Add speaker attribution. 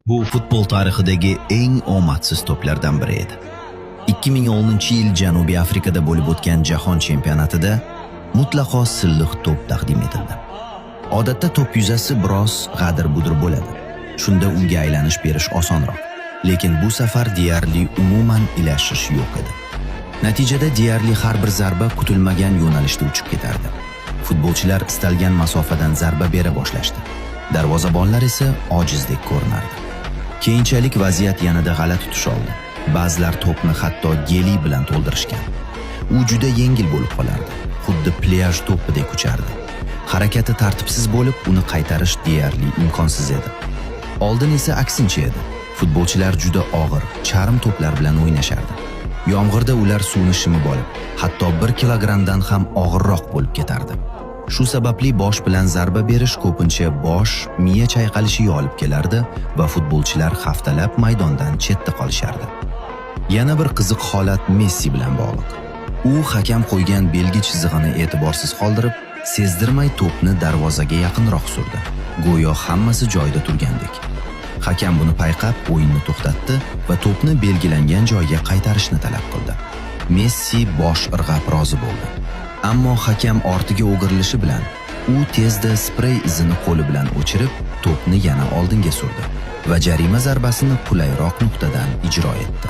Speaker 1: Bu futbol tarixidagi eng omadsiz to'plardan biri edi. 2010-yil Janubiy Afrikada bo'lib o'tgan jahon chempionatida mutlaqo silliq to'p taqdim etildi. Odatda to'p yuzasi biroz g'adir-budir bo'ladi. Shunda unga aylanish berish osonroq. Lekin bu safar deyarli umuman ilashish yo'q edi. Natijada deyarli har bir zarba kutilmagan yo'nalishda uchib ketardi. Futbolchilar istalgan masofadan zarba bera boshlashdi. Darvozabonlar esa ojizdek ko'rinardi. Keyinchalik vaziyat yanada g'alati tus oldi. Ba'zilar to'pni hatto geliy bilan to'ldirishgan. U juda yengil bo'lib qolardi, xuddi plyaj to'pidek uchardi. Harakati tartibsiz bo'lib, uni qaytarish deyarli imkonsiz edi. Oldin esa aksincha edi. Futbolchilar juda og'ir, charm to'plar bilan o'ynashardi. Yomg'irda ular suvni shimib olib, hatto 1 kilogrammdan ham og'irroq bo'lib ketardi. Shu sababli bosh bilan zarba berish ko'pincha bosh, miya chayqalishiga olib kelardi va futbolchilar haftalab maydondan chetda qolishardi. Yana bir qiziq holat Messi bilan bog'liq. U hakam qo'ygan belgi chizig'ini e'tiborsiz qoldirib, sezdirmay to'pni darvozaga yaqinroq surdi. Go'yo hammasi joyida turgandek. Hakam buni payqab, o'yinni to'xtatdi va to'pni belgilangan joyga qaytarishni talab qildi. Messi bosh irg'ab rozi bo'ldi. Ammo hakam ortiga o'girilishi bilan u tezda sprey izini qo'li bilan o'chirib, to'pni yana oldinga surdi va jarima zarbasini qulayroq nuqtadan ijro etdi.